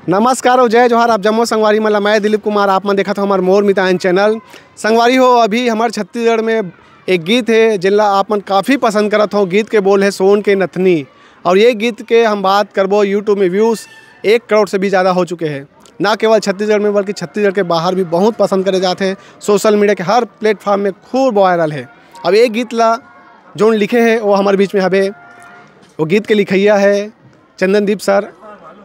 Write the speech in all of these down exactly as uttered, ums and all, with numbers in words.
नमस्कार अउ जय जोहार, आप जम्मो संगवारी मन ला। मैं दिलीप कुमार, आप मन देखत हो हमर मोर मितान चैनल। संगवारी हो, अभी हमर छत्तीसगढ़ में एक गीत हे, जेन ला आप मन काफ़ी पसंद करत हो। गीत के बोल हे सोन के नथनी, और ये गीत के हम बात करबो, YouTube में व्यूज़ एक करोड़ से भी ज़्यादा हो चुके हैं। ना केवल छत्तीसगढ़ में, बल्कि छत्तीसगढ़ के बाहर भी बहुत पसंद करे जाते हैं। सोशल मीडिया के हर प्लेटफॉर्म में खूब वायरल है। अब ये गीत ला जोन लिखे हैं, वो हमारे बीच में हवे। वो गीत के लिखैया है चंदनदीप सर,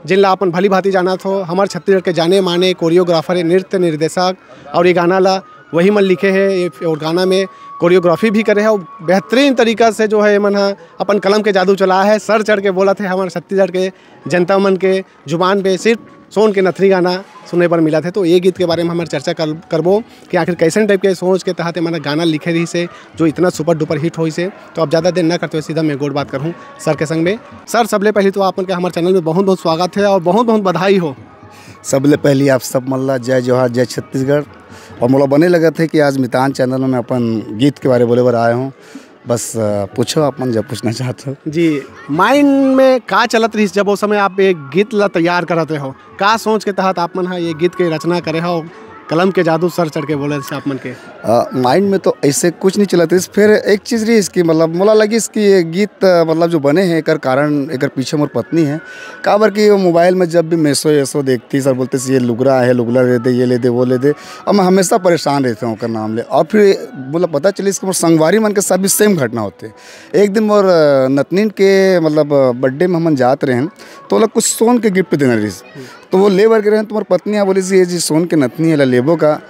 जिन ला अपन भली भांति जानत हो, हमारे छत्तीसगढ़ के जाने माने कोरियोग्राफर है, नृत्य निर्देशक, और ये गाना ला वही मन लिखे हैं। ये और गाना में कोरियोग्राफी भी करे हैं और बेहतरीन तरीका से जो है, ये मन ह अपन कलम के जादू चलाए है। सर चढ़ के बोलत है, हमारे छत्तीसगढ़ के जनता मन के जुबान पे सिर्फ सोन के नथनी गाना सुने बर मिलत है। तो ये गीत के बारे में हमर चर्चा कर, करबो कि आखिर कैसन टाइप के सोच के तहत ये मन गाना लिखे रहिस हे, जो इतना सुपर डुपर हिट होइस हे। तो अब ज़्यादा देर न करते हुए सीधा मैं गोठ बात करहूँ सर के संग में। सर, सबले पहले तो आप मन के हमारे चैनल में बहुत बहुत स्वागत है और बहुत बहुत बधाई हो। सबले पहली आप सब मन ला जय जोहार, जय छत्तीसगढ़। और मोला बने लगत है कि आज मितान चैनल में अपन गीत के बारे बोले बर आए हूँ। बस, अ, पूछो आप मन जब पूछना चाहत हो। जी, माइंड में का चलत रहिस जब वो समय आप एक गीत ला तैयार करत रहे हो? का सोच के तहत आप मन हा ये गीत के रचना करे हो? कलम के जादू सर चढ़ के बोले से आप मन के। अ, माइंड में तो ऐसे कुछ नहीं चलत रहिस। फिर एक चीज़ रहिस कि मतलब मोला लगिस कि ये गीत, अ, मतलब जो बने हैं, एकर कारण, एकर पीछे मोर पत्नी है। काबर कि वो मोबाइल में जब भी मीशो, ईशो देखती, सर बोलते, "ये लुगरा है, लुगरा ले दे, ये ले दे, वो ले दे।" अब मैं हमेशा परेशान रहता हूँ ओकर नाम ले। और फिर बोला, पता चलिस कि मोर संगवारी मन के साथ भी सेम घटना होते। एक दिन मोर, अ, नतनीन के मतलब, अ, बर्थडे में हमन जात रहे हैं, तो ओला कुछ सोन के गिफ्ट देना रहिस। तो वो ले बर के रहे हैं, तो मोर पत्नी हा बोलिस, "ये जी सोन के नथनी है, ला लेबो का?"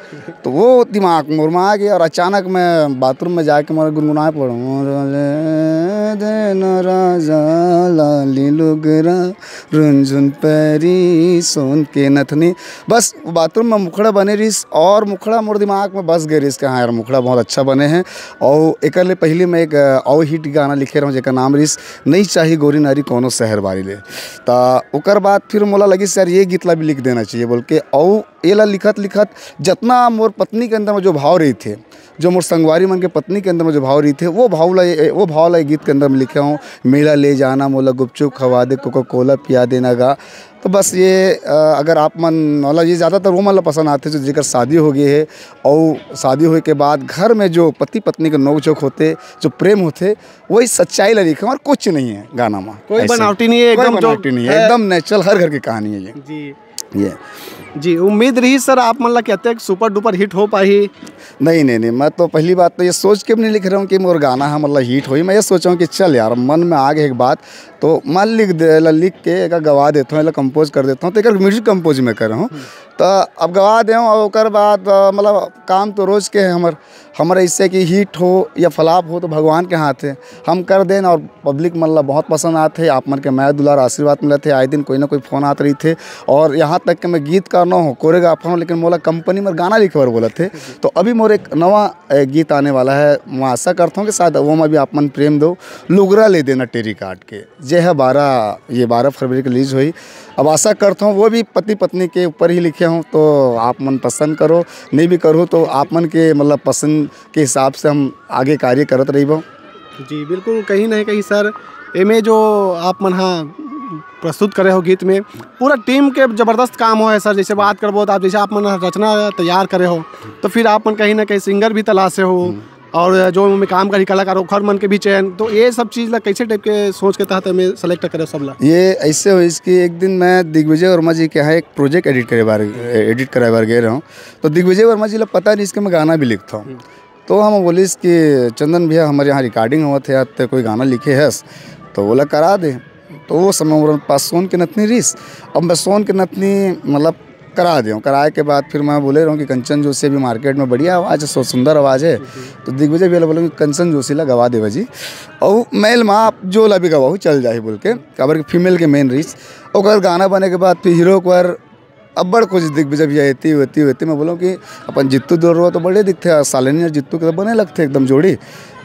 तो वो दिमाग मोर में आ गया और अचानक मैं बाथरूम में जाके मोर गुनगुनाए पड़ूँ, "ले देना राजा लाली लुगरा, रुनझुन परी सोन के नथनी।" बस वो बाथरूम में मुखड़ा बने रहिस और मुखड़ा मोर दिमाग में बस गए रहिस कि हाँ यार, मुखड़ा बहुत अच्छा बने हैं। और एकर ले पहले मैं एक, अ, और हिट गाना लिखे रहूँ, जेकर नाम रहिस, "नहीं चाही गोरी नारी कोनो शहर बारी ले।" त ओकर बाद फिर मोला लगिस, "यार, ये गीत ला भी लिख देना चाहिए," बोल के। और ये ला लिखत लिखत जितना मोर पत्नी के अंदर में जो भाव रहिथे, जो मोर संगवारी मन के पत्नी के अंदर में जो भाव रहिथे, वो भाव ला, वो भाव ला ये गीत के अंदर में लिखे हूँ। "मेला ले जाना मोला, गुपचुप खवा दे, कोका कोला पिया देना गा।" तो बस ये, अ, अगर आप मन, मतलब, ये ज़्यादातर वो मन ला पसंद आथे जो जेकर शादी हो गई है और शादी होए के बाद घर में जो पति पत्नी के नोक झोंक होथे, जो प्रेम होथे, वही सच्चाई ला लिखे हूँ और कुछ नहीं है गाना में। कोई ऐसे। बनावटी नहीं है, कोई एकदम जो बनावटी नहीं है, है। एकदम नेचुरल, हर घर की कहानी है ये। जी। ये। जी, उम्मीद रही सर आप मन ला कि अतेक सुपर डुपर हिट हो पाही। नहीं, नहीं, नहीं, मैं तो पहली बात तो ये सोच के भी नहीं लिख रहा हूँ कि मोर गाना ह मतलब हिट होही। मैं ये सोचा हूँ कि चल यार, मन में आ गए एक बात, तो मैं लिख दे, एला लिख के एका गवा देता हूँ, एला कंपोज कर देता हूँ, तो एक म्यूजिक कंपोज मैं कर रहा हूँ। तो अब गवा दे हूँ, और ओकर बाद, अ, मतलब काम तो रोज के है हमर, हमर ऐसे कि हिट हो या फ्लॉप हो तो भगवान के हाथ है। हम कर देन और पब्लिक मन ला बहुत पसंद आत हे, आप मन के मया दुलार आशीर्वाद मिलत हे, आए दिन कोई ना कोई फोन आत रहिथे। और यहाँ तक कि मैं गीतकार न हो, कोरियोग्राफर हूँ, लेकिन मोला कंपनी में गाना लिखे बर बोलत हे। तो अभी मोर एक नवा, ए, गीत आने वाला है, मैं आशा करता हूँ कि शायद वो में भी आप मन प्रेम दो, लुगरा ले देना टेरी काट के, जे है बारह, ये बारह फरवरी के रिलीज हुई। अब आशा करता हूँ वो भी पति पत्नी के ऊपर ही लिखे हूँ, तो आप मन पसंद करो, नहीं भी करो तो आप मन के मतलब पसंद के हिसाब से हम आगे कार्य करत रहिबो। जी, बिल्कुल, कहीं ना कहीं सर, एमे जो आप मन हा प्रस्तुत करे हो गीत में, पूरा टीम के जबरदस्त काम हो है सर। जैसे बात करबो तो आप, जैसे आप मन हा रचना तैयार करे हो, तो फिर आप मन कहीं ना कहीं सिंगर भी तलाशे हो, हम्म। और जो में काम करी कलाकार, ओखर मन के भी चयन, तो ये सब चीज़ ला कैसे टाइप के सोच के तहत में सेलेक्ट करे हो सब ला? ये ऐसे हो, इसकी एक दिन मैं दिग्विजय वर्मा जी के यहाँ एक प्रोजेक्ट एडिट करे बार, एडिट कराए बार गए रहूँ, तो दिग्विजय वर्मा जी ला पता नहीं इसके मैं गाना भी लिखता हूँ। हम्म। तो हम बोलिस कि चंदन भैया, हमारे यहाँ रिकॉर्डिंग होवत हे, ते कोई गाना लिखे हस, तो बोला करा दे। तो वो समय मोर पास सोन के नथनी रहिस। अब मैं सोन के नथनी मतलब करा दे हूँ। कराए के बाद फिर मैं बोले रहूँ कि कंचन जोशी अभी मार्केट में बढ़िया आवाज़ है, सु-, सुंदर आवाज़ है। तो दिग्विजय भैया बोले कि कंचन जोशी ला गवा देवा जी, और मेल में आप जो ला भी गवाहू चल जाही बोल के, काबर कि फीमेल के मेन रहिस। ओकर गाना बने के बाद फिर हीरो को अब्बड़ कुछ दिग्विजय भैया एती वेती वेती। मैं बोलूँ कि अपन जित्तू दुलरुआ तो बड़े दिखथे, सालनी और जित्तू के तो बने लगथे एकदम जोड़ी।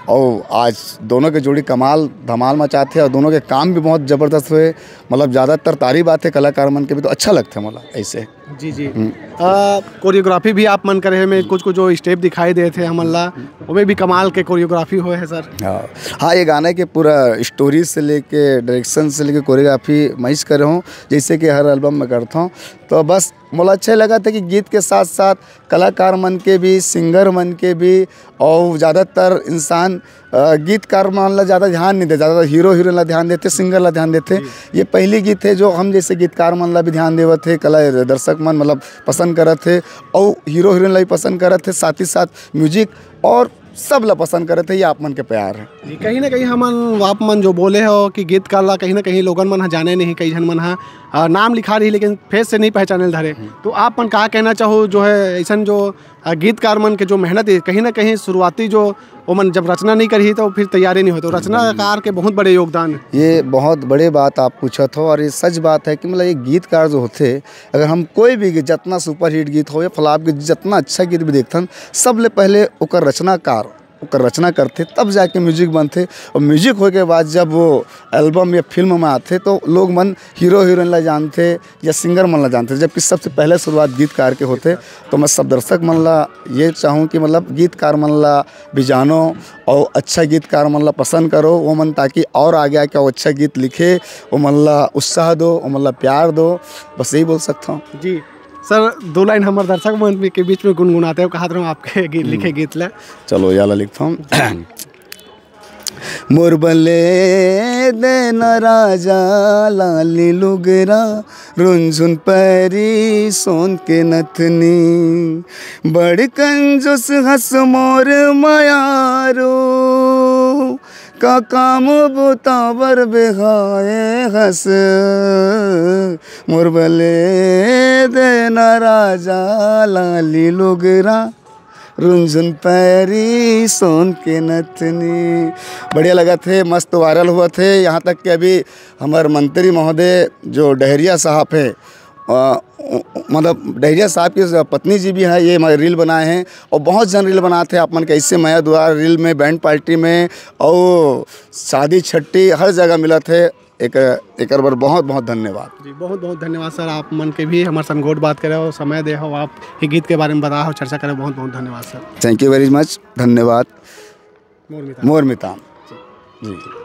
और आज दोनों के जोड़ी कमाल धमाल मचाथे और दोनों के काम भी बहुत जबरदस्त हुए, मतलब ज़्यादातर तारीफ आथे कलाकार मन के भी, तो अच्छा लगथे मोला ऐसे। जी, जी। हम्म। अ, कोरियोग्राफी भी आप मन करे हे, में कुछ-कुछ जो स्टेप दिखाई देत हे हमन ला, ओमे भी कमाल के कोरियोग्राफी होए हे सर। हाँ। हाँ, ये गाना के पूरा स्टोरी से लेके, डायरेक्शन से लेके कोरियोग्राफी मैं ही करे हूँ, जैसे कि हर एल्बम में करता हूँ। तो बस मोला अच्छा लगथे कि गीत के साथ-साथ कलाकार मन के भी, सिंगर मन के भी, और ज़्यादातर इंसान, अ, गीतकार मन ला ज़्यादा ध्यान नहीं दे, ज़्यादातर हीरो हीरोइन ला ध्यान देथे, सिंगर ला ध्यान देथे। जी। ये पहली गीत हे जो हम जैसे गीतकार मन ला भी ध्यान देवत हे, कला दर्शक मन मतलब पसंद करत हे, और हीरो हीरोइन ला भी पसंद करत हे, साथ ही साथ म्यूजिक और सब ला पसंद करत हे, ये आप मन के प्यार हे। जी, कहीं ना कहीं हमन, आप मन जो बोले हो कि गीतकार ला कहीं ना कहीं लोगन मन ह जाने नहीं, कई झन मन ह, अ, नाम लिखा रही लेकिन फेस से नहीं पहचाने ल धरे, हम्म। तो आप मन का कहना चाहो जो है ऐसन जो, अ, गीतकार मन के जो मेहनत हे, कहीं ना कहीं शुरुआती जो ओमन जब रचना नहीं करही तो फिर तैयारी नहीं होय, तो रचनाकार के बहुत बड़े योगदान हे। ये बहुत बड़े बात आप पूछत हो और ये सच बात है कि मतलब एक गीतकार जो होथे, अगर हम कोई भी गीत, जतना सुपरहिट गीत हो या फ्लॉप गीत, जतना अच्छा गीत भी देखथन, सबले पहले ओकर रचनाकार ओकर रचना करथे, तब जाके म्यूजिक बनथे। और म्यूजिक होए के बाद जब वो एल्बम या फिल्म में आथे, तो लोग मन हीरो हीरोइन ला जानथे या सिंगर मन ला जानथे, जबकि सबसे पहले शुरुआत गीतकार के होथे। तो मैं सब दर्शक मन ला ये चाहूँ कि मतलब गीतकार मन ला भी जानो और अच्छा गीतकार मन ला पसंद करो, वो मन ताकि और आगे आके वो अच्छा गीत लिखे, वो मन ला उत्साह दो, वो मन ला प्यार दो, बस यही बोल सकता हूँ। जी सर, दो लाइन हमर दर्शक मन के बीच में गुनगुनाते हो, कहा रहा हूँ आपके गीत, हम्म। लिखे गीत ला। चलो, याला लिखता हूँ। मोर बले देना राजा लाली लुगरा, रुनझुन परी सोन के नथनी, बड़ कंजूस हस मोर मयारू, का काम बुता बर बेहाए हस, मोर बले देना राजा लाली लुगरा, रुनझुन पैरी सोन के नथनी। बढ़िया लगत हे, मस्त वायरल होवत हे। यहाँ तक कि अभी हमर मंत्री महोदय जो डहरिया साहब हे, अ, मतलब डहरिया साहब के पत्नी जी भी है, ये हमारे रील बनाए हैं और बहुत जन रील बनाते हैं। आप मन कैसे मया दुआर रील में, बैंड पार्टी में और शादी छट्टी हर जगह मिलत हे। एक, एकर बर बहुत बहुत धन्यवाद। जी, बहुत बहुत धन्यवाद सर, आप मन के भी हमर संग गोठ बात करे हो, समय दे हो, आप ये गीत के बारे में बता हो, चर्चा करे, बहुत बहुत धन्यवाद sir. Thank you very much, धन्यवाद। मोर मितान। मोर मितान। जी। जी।